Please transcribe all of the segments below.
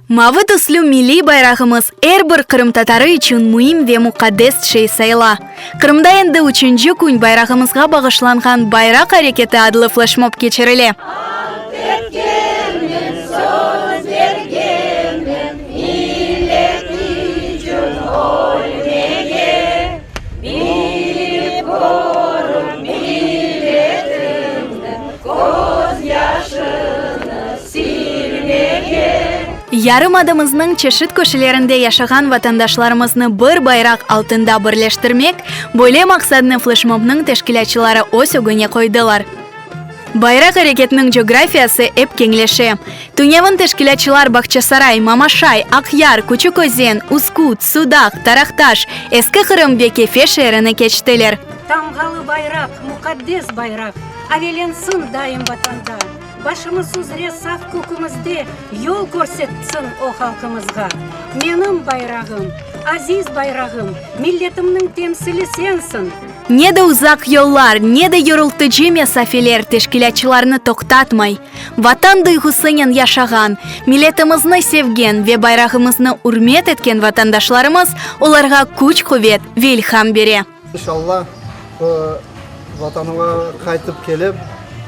Mavı tüslü milliy bayrağımız er bir qırımtatarı içün müim ve muqaddes şey sayıla. Qırımda endi üçünci kün bayrağımızğa bağışlanğan Bayraq areketi adlı fleşmob keçirile. Ant etkenmen, söz bergenmen, millet içün ölmege, Bilip körip milletimniñ közyaşını silmege. Yarımadamıznıñ çeşit köşelerinde yaşağan vatandaşlarımıznı bir bayraq altında birleştirmek, böyle maqsadnı fleşmobnıñ teşkilâtçıları öz ögüne qoydılar. Bayraq areketiniñ coğrafiyası ep keñleşe. Tünevin teşkilâtçılar Bağçasaray, Mamaşay, Aqyar, Küçük Özen, Üsküt, Sudaq, Taraqtaş, Eski Qırım ve Kefe şeerini keçtiler. Tamğalı bayraq, muqaddes bayraq, Avelensin daim Vatanda. Başımız üzre saf kökümizde Yol körsetsin o halqımızğa. Menim bayrağım, aziz bayrağım, Milletimniñ temsili sensiñ. Ne de uzaq yollar, ne de yorultıcı mesafeler teşkilâtçılarnı toqtatmay. Vatan duyğusınen yaşağan, milletimizni sevgen ve bayrağımıznı ürmet etken vatandaşlarımız olarğa küç-quvet ve ilham bere. İnşallah, Vatanıma qaytıp kelip,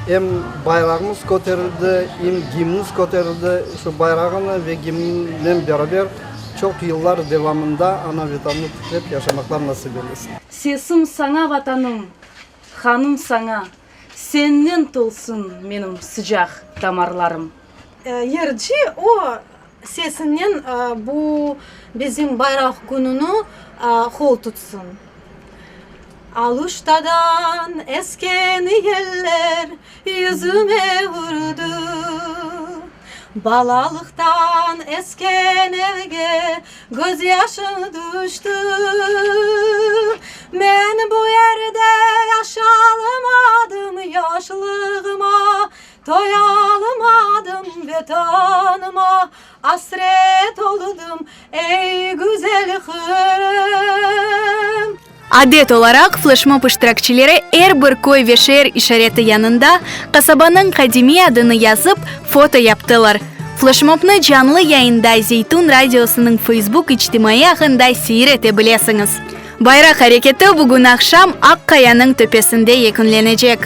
em bayrağımız köterildi, em gimnimiz köterildi. Şu bayrağını ve gimnnen beraber çoq yıllar devamında ana Vetannı tiklep yaşamaqlar nasip eylesin. Sesim saña, Vatanım, hanım saña, Sennen tolsun menim sıcaq damarlarım. Yırcı o sesinen bu bizim bayraq kününi qol tutsın. Aluştadan esken yeller yüzüme urdı, Balalıqtan esken evge gözyaşım tüşti. Men bu yerde yaşalmadım yaşlığıma, Toyalmadım Vetanıma, asret oldım, ey güzel Qırım. Adet olaraq, fleşmob iştirakçileri er bir köy ve şeer işareti yanında qasabanıñ qadimiy adını yazıp, foto yaptılar. Fleşmobnı canlı yayında Zeytun radiosınıñ Facebook içtimaiy ağında seyir ete bilesiñiz. Bayraq areketi bugün aqşam Aq Qayanıñ töpesinde yekünlenecek.